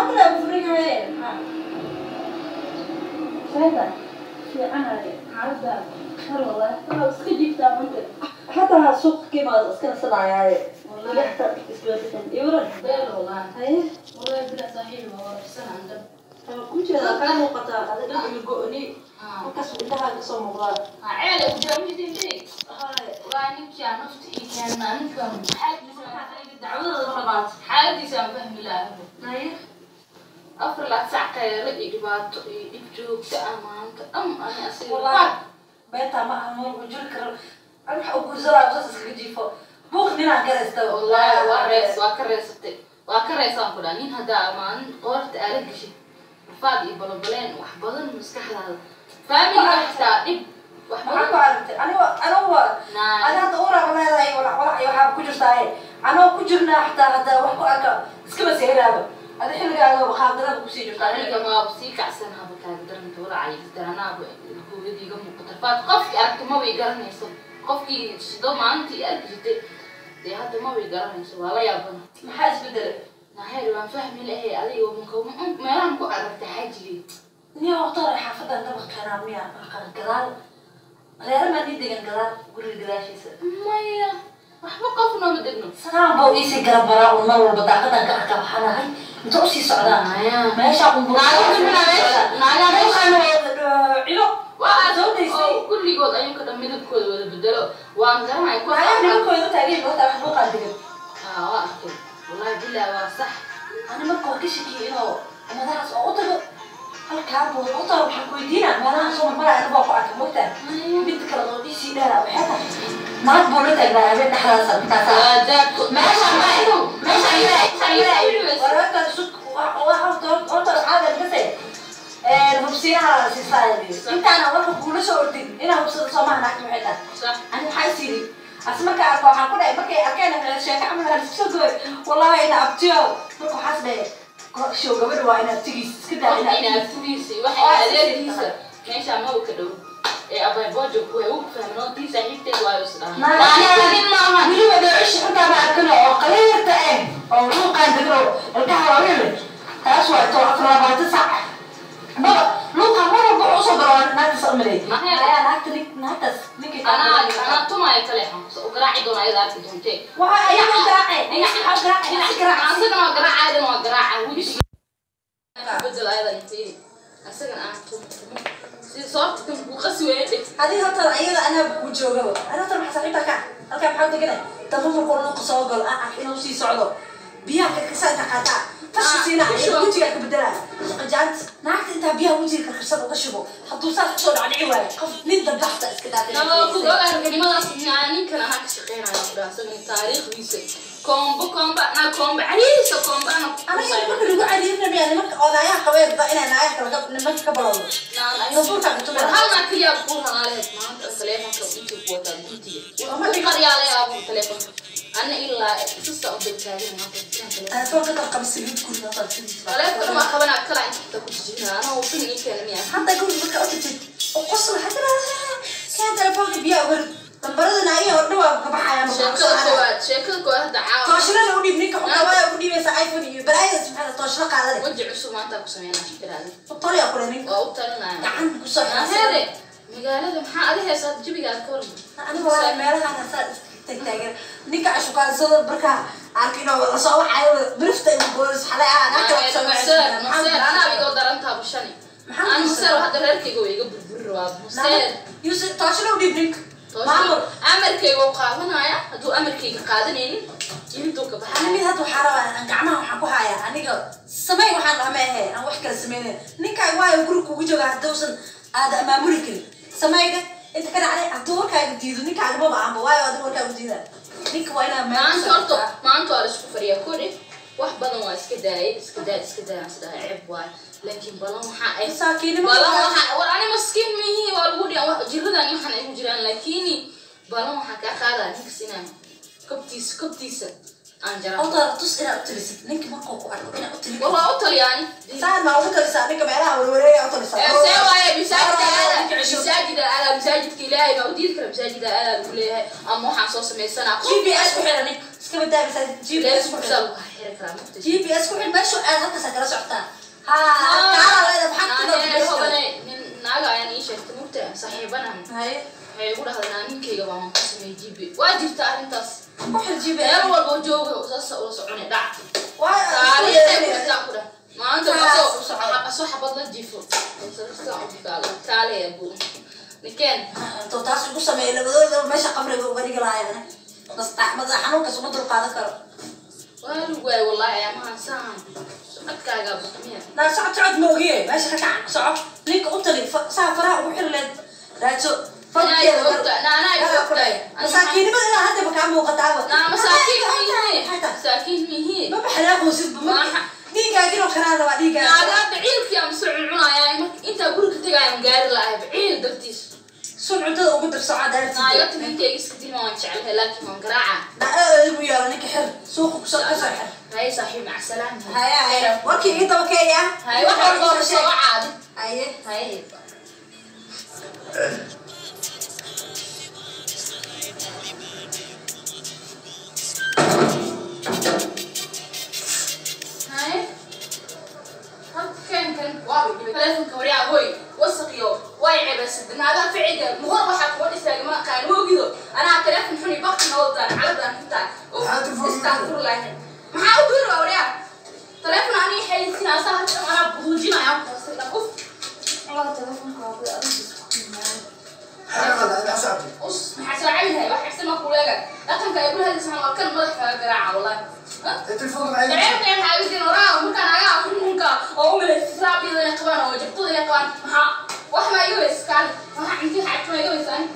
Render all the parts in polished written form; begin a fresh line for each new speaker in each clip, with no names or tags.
Maanta la furan yahay. Sheeda fiicanahay xaaladda khayr wallahi. Waa iska jiiftaa maanta.
Xataa suuqa ka imaado iska nasanayaaye.
Wallahi.
Xataa iska bixin. Iwaran.
Beel wallahi.
Haye.
Wallahi bila saaxiib waa warabsan aan dab.
Ku jeedaa kaa muuqataa adiga dhan iyo go'ni. Halkaas indhaha ka soo muuqdaa.
Ha ceel ku jira midin bay.
Haye.
Waa ninkii aan nafta ii keenna ninkan xaaladiisa
Dacwadooda ma dhamaato.
Xaaladiisa aan fahmi lahaa.
Haye.
4 saac qaylo iyo dhibaato iyo dhib joogto ah maanta dham ani asiga.
Wallahi beentaa ma aha nool ma jiri karo. Ani waxa uu guursadaa saas iskaga jiifo. Buuq ninaan garaysta.
Wallahi waa rees, waa ka reesatay, waa ka reesaan ku dhaha nin haddaa maalin qoorta aala gashid rafaad iyo balobaleen wax badan maskaxdaada faamiliga xitaa dhib wax
Maxaa
badan
ku aragtay? Aniga anigu
naa
ana hadda uraa leedahay walac walac iyo waxaa ku jirtaaye. Anoo ku jirnaa xataa hadda wax ku arka iskama seeraaba. Adi xilligaaga qaabdarada kusii jirtaa.
Aniga maaba sii kacsan haba kaaga daranta walacay daranaaba hooyadii iga muuqata rafaad qofkii aragta maba i garanayso qofkii shido maalintii arki jirtay dee hadda maba i garanayso waa la yaabana.
Maxaa isbedelay?
Naheer waan fahmi lahay adiga meelahan ku aragtay xaajigay.
Niya waqti hore xaafadan dabaqeenaa miya aqaan gadaal. Reere maa nii degan gadaal guriga gadaashiisa.
Maya waxba qof nooma degno.
Sanaan buu iisii garab maraa un mar walba daaqadan ka arkaa waxaan ahay inta usii socdaa. Meesha un buu cilo.
Waa
soo daysay.
Oo kulligood ayuunka dhan midabkooda wada bedelo waan garanay kuwa.
Waxaa nimankooda u taagan yihiin waqti wax buuqaa degan.
Haa waa arkay wallahi bilaa waa sax.
Ani marka waa ka shakiyey inuu madaxaas oo u tago halkaa buu u tago waxaan ku weydiinaa meelaha soo marmaraya anigu waa ku arkay mogtaa. Mid kale oo iisii dheera waxay tahay naag buu la taagnaa habeen dhexdaasa intaasaa.
Waa daadku.
Meesha meesha wararka sug waxa horta waxaa laga hubsiyaha siisaa intaana warka kuula soo ordin inaa hubsado soo maaha naagta waxay tahay.
Sax.
Ani waxaa is yidhi as markaa arko waxaan ku dhahay markay arkeen sheeko camal waxaan isku soo gooyay wallahi ina abtiyo marka waxaas dhahay show gabadha waa ina abtigiis iska daa ina
ina abtigiisa waxay adeerkiisa meesha maba ka dhow ee abay bojo ku way ugu fahmin oo tii saaxiibteed waayo is dhahan.
Nin maaha weliba dhoocishi xuntaa ma arkin oo qaliirta eh oo luuqaan degan oo ilkaha waaweyn leh taas waa too 24 sac maba luuqaan mar walba wuxuu usoo galo waa naagtaas u maleeyay ayaa naagta nin naagtaas ninkii
Anaa tumaayo kale u garaaci doona ayada arki doontee.
Waxa ayaga garaacay waxaa garaacay garaacay.
Asagana waa garaaca ayadana waa garaaca wejiga bedel ayada intii asagana aan tumo si sababta kan kuu qasi weeye dhig.
Adiga horta ayada anaa ku joogaba ani horta maxaa saaxiibta ka halkaa maxaa deganay damba markuu luuqa soo galo aan ark inuu sii socdo biyaha karkarsan inta qaataa fashi siinaa
Shubo.
Wejigaa ka bedelaa qajaant naagta intaa biyaha wejiga karkarsan uga shubo hadduu saas kusoo dhacdhici waayo qof nin dambe xataa iska
Nabaa ku
dhaafay.
ogaa raganimadaas ninkan anaa ka shaqeynayo ku dhaha asagana taariikhdiisa koombo koomba anaa koombo cariirisa koombo anaa ku
Aniga nimanka lagu cariirina miyaa nimanka odayaha qabeen ba inay naagaha kale nimanka ka balowdo dastuurkaa ka tumaya.
Halna kaliya kuu halaaleed maanta taleefonka intuu ku wataa guntiga ku qaryaalay aabu taleefonka anna ilaa sista u degtaagan maanta dukaanka.
Telefoonka dad qaba saliid guriga hadda saliid.
Taleefonka waa qabanaa kala inta xitaa ku jijinaa anaa fin ii keena miyaa.
Hadda guriga markaa u tagtid oo qosol waxaa tiraahdaa keen telefoonka biyaha uga rid lambarada naagaha oo dhan waa ka baxayaan.
Sheekada koowaad hadda caawa.
Tooshlana u dhiib ninka xuntaa waa ugu dhiibaysa iPhone iyo balaayada subxaana tooshla qaadanay.
Weji cusub maanta ku sameynaa shikiraada.
Toliya kule ninka.
Waa u talinaya.
Gacan kusoo
Naheede magaalada maxaa adi haysaa jabigaad ka waran?
Aniga waa meelahan asaa tagtaagan ninka ashukaansado markaa arkin oo lasoo wacayo birifta igu gooyso xalay ah naagta wax soo
Maseer maseer anaa iga darantaa bushani.
Maxaa
Aan maseer hadda reerkayga way iga burburi rabaa maseer.
Yusuf tooshla u dhiib ninka maamul.
Amarkayga u qaadanaya hadduu amarkayga qaadanaynin intuu ka
Ani
baxaya.
Mid hadda waxaa rabaa aan gacmaha waxaan ku hayaa aniga samey waxaan dhahma ahe aan wax kala sameynayn ninkaaga waayo guriga kugu jooga haddausan aada maamuli karin sameyga inta ka dhacday hadduu warkaaga diido ninkaaga maba aanba waayo adiga warkaaga diida ninka waa inaa meel
Maanta horta maanta waa la isku fariyaa kori wax badan waa iska daayay iska daay iska daay aan isdhahay ceeb waay laakiin balan waxaa ay
masaakiinimo
balan waxaa war ani maskiin mihi waa lagu dhiyan wax jiradan waxaan ay ku jiraan laakiin balan waxaa kaa qaadaa ninkas inaan kabtiisa kabtiisa aan jaraa.
Horta tus inaad u talisid ninka markuu ku arko inaad u tali.
War waa u taliyaani.
Saan ma ugu talisaa ninka meelaha warwareegaya u talisaa?
See waaye masaajida aada
Ninka cusub.
Masaajida aada masaajidka ilaahay baa u diidi kara masaajida aada lagu leeyahay ama waxaan soo samaysanaa
GPS ku xira ninka iska badaa masaajid GPS ku xira.
Lagu xiri karaa mugta.
GPS ku xidh meeshu aad halkaas kala socotaa. Haa, kaala leedahay maxaa ku
Nin naaga ayaan ii sheegtay mugta saaxiibanahan.
Haye.
Waxay igu dhahday naa ninkayga baan ku sameeyey GB. Waa jirta arrintaas.
Ku xidh GPS.
Meel walba jooga saas ula soconay dhac.
Waa
Taariikhday ku jirtaa ku dhah. Maanta asoo xabad la jiifo. Kaale abu. Ninkeen.
Intuu taas igu sameeyay labadooda meesha qabriga uga dhigi lahaayeen. Madax xanuunkaas uma dulqaadan karo.
Waa lagu waayay wallaahi ayaamahan saan. Socodkaaga baqmiya.
Naa socod socod ma ogiye meesha ka kac soco ninka u tali saa faraha ugu xiri leed raadso. Masaakiinimada ilaa haddaba kaa muuqataaba.
Naa masaakiin mihi. Masaakiin mihi.
Maba xanaaqoosidba marka dhiigaaginoo kanaa rabaa dhiigaaga.
Naagaa baciilkii aan soo cuncunayaa marka intaa guriga tagaaya gaari la'ahay baciil dartiis.
Sun cuntada ugu darso cadaartiisa.
Naaga ninkayga iska dilma waan jeclahay laakiin waan garaaca.
Naa ugu yaalo ninka xir suuqa kusoo kasoo xir.
Haye saaxiib mac salaam.
Haye haye warkii ii daba keeya.
Haye wax walba oo soo caadi.
Haye.
Haye. Haye. Halkan kan waa dhibay telefonka waryaa hoy wasaqiyo way ceebasay naagaha ficiga muhor waxaa kuga dhisaagay ma aqaan moogido anaa telefon xuni bakti noodaan caladaan xitaa istaafurlahay maxaa u tuuri waa waryaa telefon anii xayeysiin asaa hadda anaa buujinaya uf Allah telefonka waa kuwa adiga isku us maxaa soo cabidahay wax xibsan ma kuleega dhaqanka ay gulaha hadlaysa waa kan madax kaga garaaca wallahi. Dareemka maxaa iga diin waraa markaan naagaha kunkunka oo u malaysa raabiyada inay qabaan oo jabtada inay qabaan maxaa wax ma iga weys kaali maxaa cunti xaaj ma iga weys ani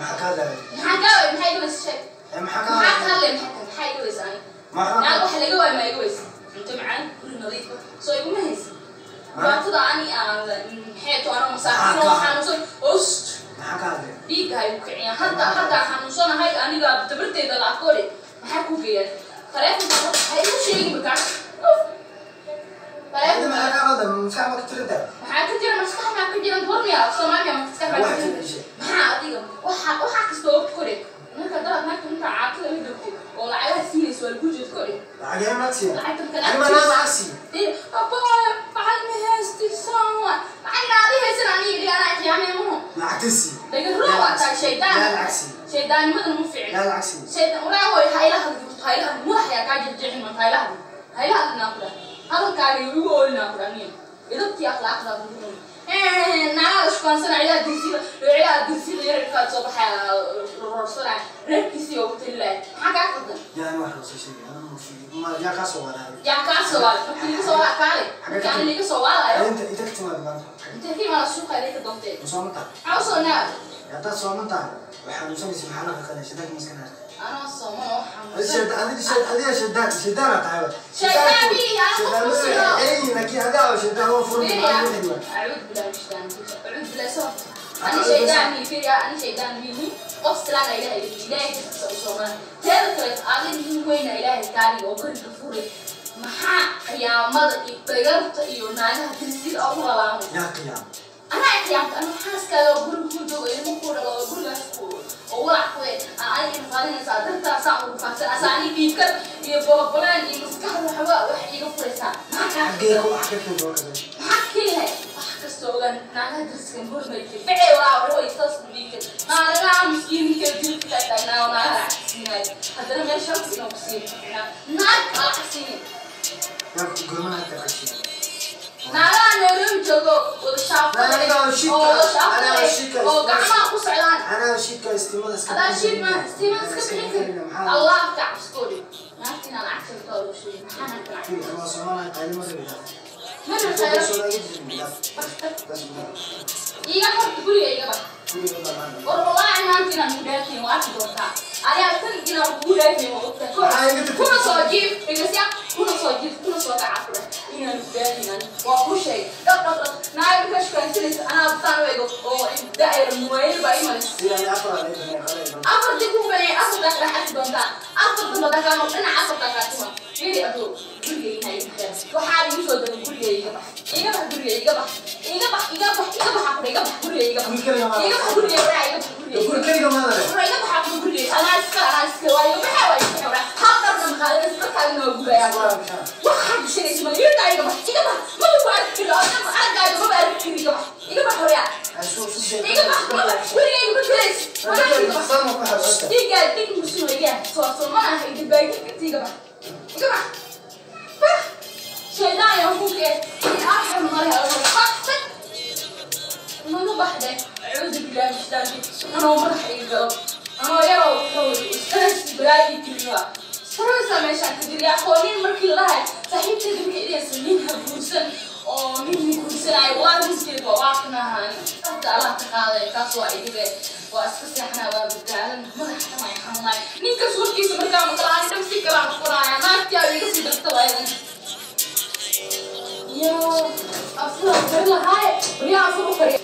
maxaa kaa way maxaa iga weys sheeg maxaa ka hadlay maxaa iga weys ani naag wax laga waayo ma iga weys cunto macaan guri nadiif ah soo iguma haysa dhibaatada ani aan maxay to anoo masaakiin oo xanuunsan os dhiigga hay ku kiciyaan hadda hadda xanuunsanahay aniga tabarteeda la arkoole maxaa ku geeyaan taleefonka ha igu sheegin markaas maxaa ka jira maskax maxaa ka jira warmiya Soomaaliya maskax maxaa ka jira maxaa adiga waxa waxa kasta oo kore marka dalad naagta inta caatada la joogtay oo lacagaha siinayso waa lagu jeed kore lacagtan abaa lacag ma haystay saan lacagna adi haysan aniga idhi anaa qiyaamay maho dhagarro waa tahay shaydaan shaydaannimadan ma fiicna shaydaan walaa way ha ila hadli horta ha ila hadli madax ayaa kaa jeexjeexin maanta ha ila hadli ha ila hadlinaa ku dhah hadalkaaga igu oolinaa ku dhah niyo idabtii akhlaaqdaa kugu dhumi naagaha shukaansanaya cidaha dirsida cidaha dirsida yararkaad soo baxaya roorsanaya reerkiisii oo ku talilaaya maxaa kaa qaldan yaa kaa soo waalay markii liga soo waalay kaale markii ani liga soo waalayo intee ka imaada suuqa idinka doontee maxaa usoo naa anoo sooman oo xanuunsan أعوذ بالله من الشيطان الرجيم أعوذ بالله سوف أنا شيطان فيريا أنا شيطان ميني قف سلام إلهي إلهي سوما تذكرت أغني وين إلهي كاري وكل كفوري maxaa qiyaamada iyo dhagarta iyo naagaha dirsida ugu lalaamay anaa qiyaamta anu xaaskaaga oo guriga ku joogo ilmo ku dhalo oo gurigaas ku oo walac ku eh aniga rafaadinaysaa dartaasaa ugu faafsan asaa ani dhiigkar iyo bolobolaan iyo maskaxda waxba wax iiga furaysaa maxaa kaa maxaa keenahay wax kasta ogaan naagaha dirsigan hormarkay ficil walaa way saas u dhiigkar naagaha miskiininka dilka taagnaa oo naagaha lacag siinayo haddana meel sharaf inoo ku siin naag lacag siinin naagaha Nairobi joogo wada shaafada oo wada shaafada oo gacmaha ku socdaan adaa shiid ma istiimaad iska bixin karin Allah ka cabskoodi naagtina lacag soo loo sheegay maxaa naagta lacag ma rabtaa iga horta guriga iga bax war wallaahi maanta inaan ku dhaafin waa arki doontaa adiga tan inaan kugu dhaafin waa ogtahay kuna soo jiif dhegeysiya kuna soo jiif kuna soo kaca ku dheh inaan ku dhaafin ani waa kuu sheegay dhab dhab dhab naaga markaa shukaansanaysa anaa saan u ego oo da'yar muwayl baa imanaysa afartii ku banay afartaa dhex arki doontaa afar damba dakaamo dhinaca afartaa kaa tuma fiiri aduu guriga inaa iga xeer waxaa igu soo dagan guriga iga bax iga bax guriga iga bax iga bax iga bax iga bax ku iga bax guriga iga bax iga bax guriga waraa iga bax guriga waraa iga bax guriga anaa iska waa iga baxa waa iga baxa waraa hal darna maqaadanaysa dadka Dhabarkaagana waa gubayaa. Waxaa gashanaysa male, iga daa, iga bax, iga bax. Maba ku arki karo, araggaaga maba arki kari. Iga bax, iga bax, horyaa, iga bax. Maba weligayga ma gelays. Iga bax, dhiiggaa dhig muslim iga soo soomanaha iga baagi inta. Iga bax, iga bax, bax. Shaydaan yaa huke in arxam male. Bax, tag, naga baxde. Acuudu billahi min shaytaani. Anoo madaxa iga galo, anoo yaroo wuxuu stress balaayii tiriwa stressa meeshaan ka jira. Aqoonin markii la dhahay saaxiibteeda markay idhaysa nin ha guursan oo nin guursanayo, wallahi runteed waa waaqinahaan. Horta Allah ka qaaday, taas waa idiga waa iska seexanaa, waa badaalan, madaxa dhan ay xanuunay. Ninkas warkiisa markaa maqlaan dhan si kalaa noqonaya, naagtii aa iga sii darta waayadan. Yaa afura kari lahaay, baryaa afur u kariya.